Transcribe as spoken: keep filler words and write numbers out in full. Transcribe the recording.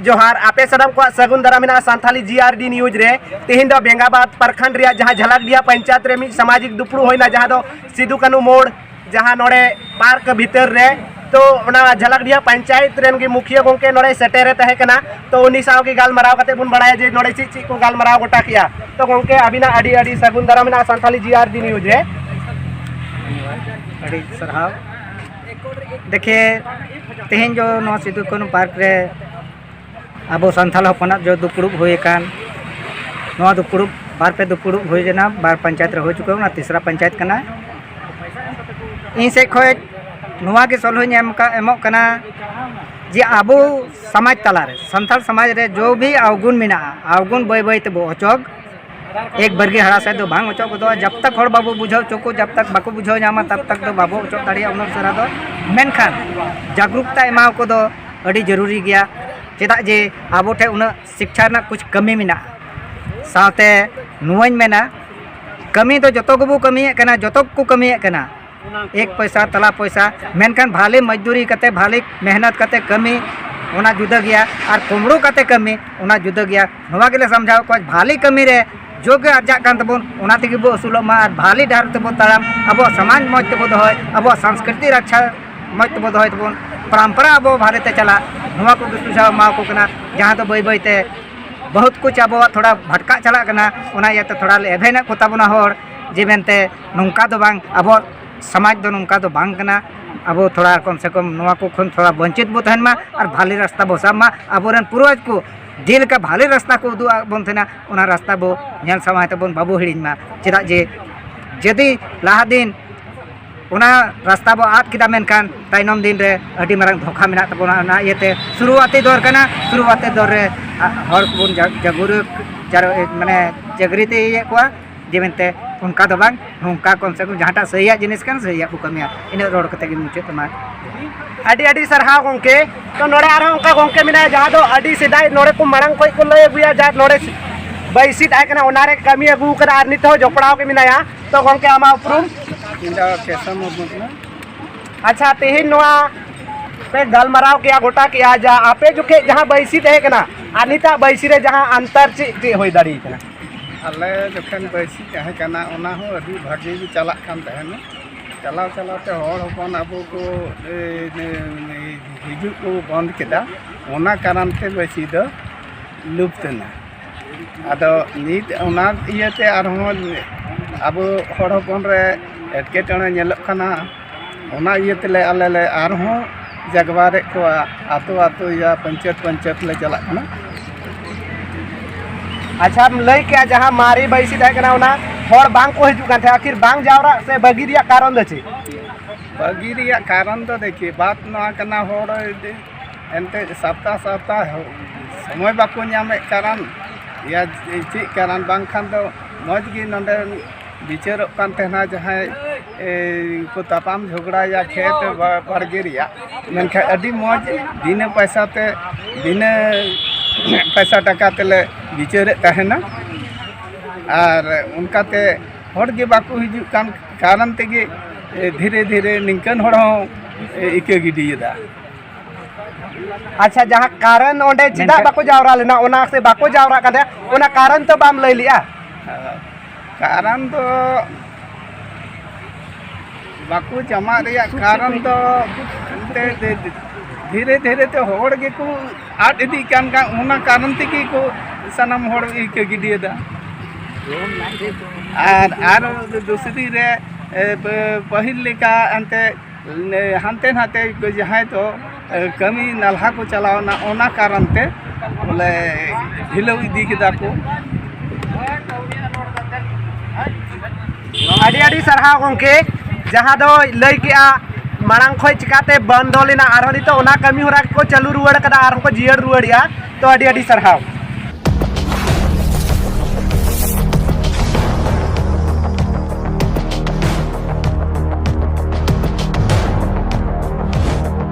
ᱡᱚᱦᱟᱨ, ᱟᱯᱮ ᱥᱟᱱᱟᱢ ᱠᱚᱣᱟᱜ ᱥᱟᱹᱜᱩᱱ ᱫᱟᱨᱟᱢ ᱢᱮᱱᱟᱜᱼᱟ ᱥᱟᱱᱛᱷᱟᱞᱤ ᱡᱤ ᱟᱨ ᱰᱤ ᱱᱤᱭᱩᱡᱽ ᱨᱮ᱾ ᱛᱮᱦᱮᱧ ᱫᱚ ᱵᱮᱸᱜᱟᱵᱟᱫᱽ ᱯᱨᱚᱠᱷᱚᱸᱰ ᱨᱮᱭᱟᱜ ᱡᱟᱦᱟᱸ ᱡᱷᱟᱞᱟᱠᱰᱤᱦᱟ ᱯᱚᱧᱪᱟᱭᱮᱛ ᱨᱮ ᱢᱤᱫ ᱥᱟᱢᱟᱡᱤᱠ ᱫᱩᱯᱲᱩᱵ ᱦᱩᱭᱱᱟ, ᱡᱟᱦᱟᱸ ᱫᱚ ᱥᱤᱫᱩ ᱠᱟᱹᱱᱦᱩ ᱢᱳᱲ, ᱡᱟᱦᱟᱸ ᱱᱚᱰᱮ ᱯᱟᱨᱠ ᱵᱷᱤᱛᱟᱹᱨ ᱨᱮ᱾ ᱛᱚ, ᱚᱱᱟ ᱡᱷᱟᱞᱟᱠᱰᱤᱦᱟ ᱯᱚᱧᱪᱟᱭᱮᱛ ᱨᱮᱱ ᱜᱮ ᱢᱩᱠᱷᱤᱭᱟᱹ ᱜᱚᱢᱠᱮ ᱱᱚᱰᱮ ᱥᱮᱴᱮᱨ ᱮ ᱛᱟᱦᱮᱸ ᱠᱟᱱᱟ᱾ ᱛᱚ, ᱩᱱᱤ ᱥᱟᱶ ᱜᱮ ᱜᱟᱞᱢᱟᱨᱟᱣ ᱠᱟᱛᱮ ᱵᱚᱱ ᱵᱟᱲᱟᱭᱟ ᱡᱮ ᱱᱚᱰᱮ ᱪᱮᱫ ᱪᱮᱫ ᱠᱚ ᱜᱟᱞᱢᱟᱨᱟᱣ ᱜᱚᱴᱟ ᱠᱮᱜᱼᱟ᱾ ᱛᱚ, ᱜᱚᱢᱠᱮ, ᱟᱹᱵᱤᱱᱟᱜ ᱟᱹᱰᱤ ᱟᱹᱰᱤ ᱥᱟᱹᱜᱩᱱ ᱫᱟᱨᱟᱢ ᱢᱮᱱᱟᱜᱼᱟ ᱥᱟᱱᱛᱷᱟᱞᱤ ᱡᱤ ᱟᱨ ᱰᱤ ᱱᱤᱭᱩᱡᱽ ᱨᱮ᱾ ᱟᱹᱰᱤ ᱥᱟᱨᱦᱟᱣ᱾ ᱫᱮᱠᱷᱮ, ᱛᱮᱦᱮᱧ ᱡᱚ ᱱᱚᱣᱟ ᱥᱤᱫᱩ ᱠᱟᱹᱱᱦᱩ ᱯᱟᱨᱠ ᱨᱮ ᱟᱵᱚ ᱥᱟᱱᱛᱟᱲ ᱦᱚᱯᱚᱱᱟᱜ ᱡᱚ ᱫᱩᱯᱲᱩᱵ ᱦᱩᱭ ᱟᱠᱟᱱ, ᱱᱚᱣᱟ ᱫᱩᱯᱲᱩᱵ, ᱵᱟᱨ ᱯᱮ ᱫᱩᱯᱲᱩᱵ ᱦᱩᱭ ᱞᱮᱱᱟ, ᱵᱟᱨ ᱯᱚᱧᱪᱟᱭᱮᱛ ᱨᱮ ᱦᱩᱭ ᱪᱩᱠᱟᱹᱣ ᱠᱟᱱᱟ, ᱛᱤᱥᱨᱟ ᱯᱚᱧᱪᱟᱭᱮᱛ ᱠᱟᱱᱟ᱾ ᱤᱧ ᱥᱮᱫ ᱠᱷᱚᱱ ᱱᱚᱣᱟ ᱜᱮ ᱥᱚᱞᱦᱮᱧ ᱮᱢ ᱠᱟ-, ᱮᱢᱚᱜ ᱠᱟᱱᱟ ᱡᱮ ᱟᱵᱚ ᱥᱚᱢᱟᱡᱽ ᱛᱟᱞᱟᱨᱮ, ᱥᱟᱱᱛᱟᱲ ᱥᱚᱢᱟᱡᱽ ᱨᱮ ᱡᱚ ᱵᱷᱤ ᱚᱵᱚᱜᱩᱱ ᱢᱮᱱᱟᱜᱼᱟ, ᱚᱵᱚᱜᱩᱱ ᱵᱟᱹᱭ ᱵᱟᱹᱭ ᱛᱮᱵᱚ ᱚᱪᱚᱜ, ᱮᱠ ᱵᱟᱨᱜᱮ ᱦᱟᱨᱟ ᱥᱮᱫ ᱫᱚ ᱵᱟᱝ ᱚᱪᱚᱜ ᱜᱚᱫᱚᱜᱼᱟ᱾ ᱡᱟᱵ ᱛᱟᱠ ᱦᱚᱲ ᱵᱟᱵᱚ ᱵᱩᱡᱷᱟᱹᱣ ᱦᱚᱪᱚ ᱠᱚ, ᱡᱟᱵ ᱛᱟᱠ ᱵᱟᱠᱚ ᱵᱩᱡᱷᱟᱹᱣ ᱧᱟᱢᱟ, ᱛᱟᱵ ᱛᱟᱠ ᱫᱚ ᱵᱟᱵᱚ ᱚᱪᱚᱜ ᱫᱟᱲᱮᱭᱟᱜᱼᱟ ᱩᱱᱟᱹᱜ ᱩᱥᱟᱹᱨᱟ ᱫᱚ᱾ ᱢᱮᱱᱠᱷᱟᱱ ᱡᱟᱜᱽᱨᱩᱠᱛᱟ ᱮᱢᱟᱣ ᱠᱚᱫᱚ ᱟᱹᱰᱤ ᱡᱟᱹᱨᱩᱨᱤ ᱜᱮᱭᱟ᱾ ᱪᱮᱫᱟᱜ ᱡᱮ ᱟᱵᱚ ᱴᱷᱮᱱ ᱩᱱᱟᱹᱜ ᱥᱤᱠᱪᱷᱟ ᱨᱮᱱᱟᱜ ᱠᱩᱪ ᱠᱟᱹᱢᱤ ᱢᱮᱱᱟᱜᱼᱟ᱾ ᱥᱟᱶᱛᱮ ᱱᱚᱣᱟᱧ ᱢᱮᱱᱟ, ᱠᱟᱹᱢᱤ ᱫᱚ ᱡᱚᱛᱚ ᱜᱮᱵᱚ ᱠᱟᱹᱢᱤᱭᱮᱫ ᱠᱟᱱᱟ, ᱡᱚᱛᱚ ᱜᱮᱠᱚ ᱠᱟᱹᱢᱤᱭᱮᱫ ᱠᱟᱱᱟ, ᱮᱠ ᱯᱚᱭᱥᱟ, ᱛᱟᱞᱟ ᱯᱚᱭᱥᱟ, ᱢᱮᱱᱠᱷᱟᱱ ᱵᱷᱟᱞᱮ ᱢᱚᱡᱽᱫᱩᱨᱤ ᱠᱟᱛᱮ, ᱵᱷᱟᱞᱮ ᱢᱮᱦᱱᱚᱛ ᱠᱟᱛᱮ ᱠᱟᱹᱢᱤ, ᱚᱱᱟ ᱡᱩᱫᱟᱹ ᱜᱮᱭᱟ, ᱟᱨ ᱠᱩᱢᱲᱩ ᱠᱟᱛᱮ ᱠᱟᱹᱢᱤ, ᱚᱱᱟ ᱡᱩᱫᱟᱹ ᱜᱮᱭᱟ᱾ ᱱᱚᱣᱟ ᱜᱮᱞᱮ ᱥᱟᱢᱡᱷᱟᱣ ᱠᱚᱣᱟ, ᱵᱷᱟᱞᱮ ᱠᱟᱹᱢᱤ ᱨᱮ ᱡᱳᱜᱽ ᱜᱮ ᱟᱨᱡᱟᱜ ᱠᱟᱱ ᱛᱟᱵᱚᱱ, ᱚᱱᱟ ᱛᱮᱜᱮ ᱵᱚ ᱟᱹᱥᱩᱞᱚᱜ ᱢᱟ ᱟᱨ ᱵᱷᱟᱞᱮ ᱰᱟᱦᱟᱨ ᱛᱮᱵᱚ ᱛᱟᱲᱟᱢ, ᱟᱵᱚᱣᱟᱜ ᱥᱚᱢᱟᱡᱽ ᱢᱚᱡᱽ ᱛᱮᱵᱚ ᱫᱚᱦᱚᱭ, ᱟᱵᱚᱣᱟᱜ ᱥᱚᱝᱥᱠᱨᱤᱛᱤ ᱨᱟᱠᱷᱟ ᱢᱚᱡᱽ ᱛᱮᱵᱚ ᱫᱚᱦᱚᱭ ᱛᱟᱵᱚᱱ, ᱯᱚᱨᱚᱢᱯᱚᱨᱟ ᱟᱵᱚ ᱵᱷᱟᱞᱮ ᱛᱮ ᱪᱟᱞᱟᱜ, ᱱᱚᱣᱟ ᱠᱚᱜᱮ ᱥᱩᱡᱷᱟᱣ ᱮᱢᱟ ᱠᱚ ᱠᱟᱱᱟ, ᱡᱟᱦᱟᱸ ᱫᱚ ᱵᱟᱹᱭ ᱵᱟᱹᱭ ᱛᱮ ᱵᱚᱦᱩᱛ ᱠᱩᱪ ᱟᱵᱚᱣᱟᱜ ᱛᱷᱚᱲᱟ ᱵᱷᱟᱴᱠᱟᱜ ᱪᱟᱞᱟᱜ ᱠᱟᱱᱟ᱾ ᱚᱱᱟ ᱤᱭᱟᱹᱛᱮ ᱛᱷᱚᱲᱟ ᱞᱮ ᱮᱵᱷᱮᱱᱮᱫ ᱠᱚ ᱛᱟᱵᱚᱱᱟ ᱦᱚᱲ, ᱡᱮ ᱢᱮᱱᱛᱮ ᱱᱚᱝᱠᱟ ᱫᱚ ᱵᱟᱝ, ᱟᱵᱚᱣᱟᱜ ᱥᱚᱢᱟᱡᱽ ᱫᱚ ᱱᱚᱝᱠᱟ ᱫᱚ ᱵᱟᱝ ᱠᱟᱱᱟ᱾ ᱟᱵᱚ ᱛᱷᱚᱲᱟ ᱠᱚᱢ ᱥᱮ ᱠᱚᱢ ᱱᱚᱣᱟ ᱠᱚ ᱠᱷᱚᱱ ᱛᱷᱚᱲᱟ ᱵᱚᱧᱪᱤᱛ ᱵᱚ ᱛᱟᱦᱮᱱ ᱢᱟ ᱟᱨ ᱵᱷᱟᱞᱮ ᱨᱟᱥᱛᱟ ᱵᱚ ᱥᱟᱵ ᱢᱟ᱾ ᱟᱵᱚᱨᱮᱱ ᱯᱩᱨᱵᱚᱡᱽ ᱠᱚ ᱡᱮᱞᱮᱠᱟ ᱵᱷᱟᱞᱮ ᱨᱟᱥᱛᱟ ᱠᱚ ᱩᱫᱩᱜ ᱟᱫ ᱵᱚᱱ ᱛᱟᱦᱮᱱᱟ, ᱚᱱᱟ ᱨᱟᱥᱛᱟ ᱵᱚ ᱧᱮᱞ ᱥᱟᱢᱟᱭ ᱛᱟᱵᱚᱱ, ᱵᱟᱵᱚ ᱦᱤᱲᱤᱧ ᱢᱟ᱾ ᱪᱮᱫᱟᱜ ᱡᱮ ᱡᱩᱫᱤ ᱞᱟᱦᱟ ᱫᱤᱱ ᱚᱱᱟ ᱨᱟᱥᱛᱟ ᱵᱚ ᱟᱫ ᱠᱮᱫᱟ, ᱢᱮᱱᱠᱷᱟᱱ ᱛᱟᱭᱱᱚᱢ ᱫᱤᱱ ᱨᱮ ᱟᱹᱰᱤ ᱢᱟᱨᱟᱝ ᱫᱷᱳᱠᱟ ᱢᱮᱱᱟᱜ ᱛᱟᱵᱚᱱᱟ᱾ ᱚᱱᱟ ᱤᱭᱟᱹᱛᱮ ᱥᱩᱨᱩᱣᱟᱛᱤ ᱫᱚᱨ ᱠᱟᱱᱟ, ᱥᱩᱨᱩᱣᱟᱛᱤ ᱫᱚᱨ ᱨᱮ ᱦᱚᱲ ᱠᱚᱵᱚᱱ ᱡᱟ-, ᱡᱟᱜᱽᱨᱩᱠ, ᱡᱟᱨ-, ᱢᱟᱱᱮ ᱡᱟᱜᱽᱨᱤᱛᱤᱭᱮᱫ ᱠᱚᱣᱟ, ᱡᱮ ᱢᱮᱱᱛᱮ ᱚᱱᱠᱟ ᱫᱚ ᱵᱟᱝ, ᱱᱚᱝᱠᱟ ᱠᱚᱢ ᱥᱮ ᱠᱚᱢ ᱡᱟᱦᱟᱸᱴᱟᱜ ᱥᱟᱹᱦᱤᱭᱟᱜ ᱡᱤᱱᱤᱥ ᱠᱟᱱᱟ, ᱥᱟᱹᱦᱤᱭᱟᱜ ᱵᱚ ᱠᱟᱹᱢᱤᱭᱟ᱾ ᱤᱱᱟᱹᱜ ᱨᱚᱲ ᱠᱟᱛᱮ ᱜᱮ ᱢᱩᱪᱟᱹᱫ ᱮᱢᱟ᱾ ᱟᱹᱰᱤ ᱟᱹᱰᱤ ᱥᱟᱨᱦᱟᱣ ᱜᱚᱢᱠᱮ᱾ ᱛᱚ, ᱱᱚᱰᱮ ᱟᱨᱦᱚᱸ ᱚᱱᱠᱟ ᱜᱚᱢᱠᱮ ᱢᱮᱱᱟᱭᱟ, ᱡᱟᱦᱟᱸ ᱫᱚ ᱟᱹᱰᱤ ᱥᱮᱫᱟᱭ ᱱᱚᱰᱮ ᱠᱚ ᱢᱟᱲᱟᱝ ᱠᱷᱚᱱ ᱠᱚ ᱞᱟᱹᱭ ᱟᱹᱜᱩᱭᱟ, ᱡᱟᱦᱟᱸ ᱱᱚᱰᱮ ᱵᱟᱹᱭᱥᱤ ᱛᱟᱦᱮᱸ ᱠᱟᱱᱟ, ᱚᱱᱟᱨᱮ ᱠᱟᱹᱢᱤ ᱟᱹᱜᱩ ᱠᱟᱫᱟ ᱟᱨ ᱱᱤᱛ ᱦᱚᱸ ᱡᱚᱯᱲᱟᱣ ᱜᱮ ᱢᱮᱱᱟᱭᱟ᱾ ᱛᱚ, ᱜᱚᱢᱠᱮ, ᱟᱢᱟᱜ ᱩᱯᱨᱩᱢ? ᱤᱧ ᱫᱚ ᱠᱮᱥᱚᱵ ᱢᱩᱨᱢᱩ ᱠᱟᱱᱟ᱾ ᱟᱪᱪᱷᱟ, ᱛᱮᱦᱮᱧ ᱱᱚᱣᱟ ᱯᱮ ᱜᱟᱞᱢᱟᱨᱟᱣ ᱠᱮᱭᱟ, ᱜᱚᱴᱟ ᱠᱮᱭᱟ, ᱡᱟ ᱟᱯᱮ ᱡᱚᱠᱷᱮᱡ ᱡᱟᱦᱟᱸ ᱵᱟᱹᱭᱥᱤ ᱛᱟᱦᱮᱸ ᱠᱟᱱᱟ ᱟᱨ ᱱᱤᱛᱟᱜ ᱵᱟᱹᱭᱥᱤ ᱨᱮ ᱡᱟᱦᱟᱸ ᱟᱱᱛᱟᱨ ᱪᱮᱫ ᱪᱮᱫ ᱦᱩᱭ ᱫᱟᱲᱮ ᱠᱟᱱᱟ? ᱟᱞᱮ ᱡᱚᱠᱷᱚᱱ ᱵᱟᱹᱭᱥᱤ ᱛᱟᱦᱮᱸ ᱠᱟᱱᱟ, ᱚᱱᱟ ᱦᱚᱸ ᱟᱹᱰᱤ ᱵᱷᱟᱜᱮ ᱜᱮ ᱪᱟᱞᱟᱜ ᱠᱟᱱ ᱛᱟᱦᱮᱱᱟ᱾ ᱪᱟᱞᱟᱣ ᱪᱟᱞᱟᱣ ᱛᱮ ᱦᱚᱲ ᱦᱚᱯᱚᱱ ᱟᱵᱚ ᱠᱚ, ᱮ, ᱮ, ᱦᱤᱡᱩᱜ ᱠᱚ ᱵᱚᱱᱫ ᱠᱮᱫᱟ, ᱚᱱᱟ ᱠᱟᱨᱚᱱ ᱛᱮ ᱵᱟᱹᱭᱥᱤ ᱫᱚ ᱞᱩᱯᱛ ᱮᱱᱟ᱾ ᱟᱫᱚ ᱱᱤᱛ ᱚᱱᱟ ᱤᱭᱟᱹᱛᱮ ᱟᱨᱦᱚᱸ ᱟᱵᱚ ᱦᱚᱲ ᱦᱚᱯᱚᱱ ᱨᱮ ᱮᱴᱠᱮᱴᱚᱬᱮ ᱧᱮᱞᱚᱜ ᱠᱟᱱᱟ᱾ ᱚᱱᱟ ᱤᱭᱟᱹ ᱛᱮᱞᱮ ᱟᱞᱮ ᱞᱮ ᱟᱨᱦᱚᱸ ᱡᱟᱜᱽᱣᱟᱨᱮᱫ ᱠᱚᱣᱟ, ᱟᱛᱳ ᱟᱛᱳ ᱭᱟ ᱯᱚᱧᱪᱟᱭᱮᱛ ᱯᱚᱧᱪᱟᱭᱮᱛ ᱞᱮ ᱪᱟᱞᱟᱜ ᱠᱟᱱᱟ᱾ ᱟᱪᱪᱷᱟᱢ ᱞᱟᱹᱭ ᱠᱮᱜᱼᱟ, ᱡᱟᱦᱟᱸ ᱢᱟᱨᱮ ᱵᱟᱹᱭᱥᱤ ᱛᱟᱦᱮᱸ ᱠᱟᱱᱟ, ᱚᱱᱟ ᱦᱚᱲ ᱵᱟᱝ ᱠᱚ ᱦᱤᱡᱩᱜ ᱠᱟᱱ ᱛᱟᱦᱮᱸᱫ, ᱟᱹᱠᱷᱤᱨ ᱵᱟᱝ ᱡᱟᱣᱨᱟᱜ ᱥᱮ ᱵᱟᱹᱜᱤ ᱨᱮᱭᱟᱜ ᱠᱟᱨᱚᱱ ᱫᱚ ᱪᱮᱫ? ᱵᱟᱹᱜᱤ ᱨᱮᱭᱟᱜ ᱠᱟᱨᱚᱱ ᱫᱚ ᱫᱮᱠᱷᱤ, ᱵᱟᱛ ᱱᱚᱣᱟ ᱠᱟᱱᱟ, ᱦᱚᱲ ᱮᱱᱛᱮᱫ ᱥᱟᱯᱛᱟ ᱥᱟᱯᱛᱟ ᱥᱚᱢᱚᱭ ᱵᱟᱠᱚ ᱧᱟᱢᱮᱫ ᱠᱟᱨᱚᱱ, ᱭᱟ ᱪᱮᱫ ᱠᱟᱨᱚᱱ, ᱵᱟᱝᱠᱷᱟᱱ ᱫᱚ ᱢᱚᱡᱽ ᱜᱮ ᱱᱚᱰᱮ ᱵᱤᱪᱟᱹᱨᱚᱜ ᱠᱟᱱ ᱛᱟᱦᱮᱱᱟ, ᱡᱟᱦᱟᱸᱭ ᱮ, ᱠᱚ ᱛᱟᱯᱟᱢ ᱡᱷᱚᱜᱽᱲᱟᱭᱟ ᱠᱷᱮᱛ ᱵᱟ-, ᱵᱟᱲᱜᱮ ᱨᱮᱭᱟᱜ, ᱢᱮᱱᱠᱷᱟᱱ ᱟᱹᱰᱤ ᱢᱚᱡᱽ ᱵᱤᱱᱟᱹ ᱯᱚᱭᱥᱟ ᱛᱮ, ᱵᱤᱱᱟᱹ ᱯᱚᱭᱥᱟ ᱴᱟᱠᱟ ᱛᱮᱞᱮ ᱵᱤᱪᱟᱹᱨᱮᱫ ᱛᱟᱦᱮᱱᱟ᱾ ᱟᱨ ᱚᱱᱠᱟᱛᱮ ᱦᱚᱲ ᱜᱮ ᱵᱟᱠᱚ ᱦᱤᱡᱩᱜ ᱠᱟᱱ ᱠᱟᱨᱚᱱ ᱛᱮᱜᱮ, ᱮ, ᱫᱷᱤᱨᱮ ᱫᱷᱤᱨᱮ ᱱᱤᱝᱠᱟᱹᱱ ᱦᱚᱲ ᱦᱚᱸ, ᱮ, ᱤᱠᱟᱹ ᱜᱤᱰᱤᱭᱮᱫᱟ᱾ ᱟᱪᱪᱷᱟ, ᱡᱟᱦᱟᱸ ᱠᱟᱨᱚᱱ ᱚᱸᱰᱮ ᱪᱮᱫᱟᱜ ᱢᱮᱱᱠᱷᱟᱱ ᱵᱟᱠᱚ ᱡᱟᱣᱨᱟ ᱞᱮᱱᱟ, ᱚᱱᱟ ᱥᱮ ᱵᱟᱠᱚ ᱡᱟᱣᱨᱟᱜ ᱠᱟᱱ ᱛᱟᱦᱮᱸᱫ, ᱚᱱᱟ ᱠᱟᱨᱚᱱ ᱛᱚ ᱵᱟᱢ ᱞᱟᱹᱭ ᱞᱮᱜᱼᱟ᱾ ᱠᱟᱨᱚᱱ ᱫᱚ ᱵᱟᱠᱚ ᱡᱟᱢᱟᱜ ᱨᱮᱭᱟᱜ ᱠᱟᱨᱚᱱ ᱫᱚ ᱮᱱᱛᱮ ᱫᱷᱤᱨᱮ ᱫᱷᱤᱨᱮ ᱛᱮ ᱦᱚᱲ ᱜᱮᱠᱚ ᱟᱫ ᱤᱫᱤᱜ ᱠᱟᱱ ᱠᱷᱟᱱ, ᱚᱱᱟ ᱠᱟᱨᱚᱱ ᱛᱮᱜᱮ ᱠᱚ ᱥᱟᱱᱟᱢ ᱦᱚᱲ ᱤᱠᱟᱹ ᱜᱤᱰᱤᱭᱮᱫᱟ᱾ ᱟᱨ ᱟᱨ ᱫᱩᱥᱨᱤ ᱨᱮ, ᱮ, ᱯᱟᱹᱦᱤᱞ ᱞᱮᱠᱟ ᱮᱱᱛᱮ ᱦᱟᱱᱛᱮ ᱱᱟᱛᱮ ᱡᱟᱦᱟᱸᱭ ᱫᱚ, ᱮ, ᱠᱟᱹᱢᱤ ᱱᱟᱞᱦᱟ ᱠᱚ ᱪᱟᱞᱟᱣᱱᱟ, ᱚᱱᱟ ᱠᱟᱨᱚᱱ ᱛᱮ ᱵᱚᱞᱮ ᱰᱷᱤᱞᱟᱹᱣ ᱤᱫᱤ ᱠᱮᱫᱟ ᱠᱚ᱾ ᱟᱹᱰᱤ ᱟᱹᱰᱤ ᱥᱟᱨᱦᱟᱣ ᱜᱚᱢᱠᱮ, ᱡᱟᱦᱟᱸ ᱫᱚ ᱞᱟᱹᱭ ᱠᱮᱜᱼᱟ ᱢᱟᱲᱟᱝ ᱠᱷᱚᱱ ᱪᱤᱠᱟᱛᱮ ᱵᱚᱱᱫᱚ ᱞᱮᱱᱟ, ᱟᱨᱦᱚᱸ ᱱᱤᱛᱚᱜ ᱚᱱᱟ ᱠᱟᱹᱢᱤ ᱦᱚᱨᱟ ᱠᱚ ᱪᱟᱹᱞᱩ ᱨᱩᱣᱟᱹᱲ ᱠᱟᱫᱟ, ᱟᱨᱦᱚᱸ ᱠᱚ ᱡᱤᱭᱟᱹᱲ ᱨᱩᱣᱟᱹᱲᱮᱜᱼᱟ᱾ ᱛᱚ ᱟᱹᱰᱤ ᱟᱹᱰᱤ ᱥᱟᱨᱦᱟᱣ᱾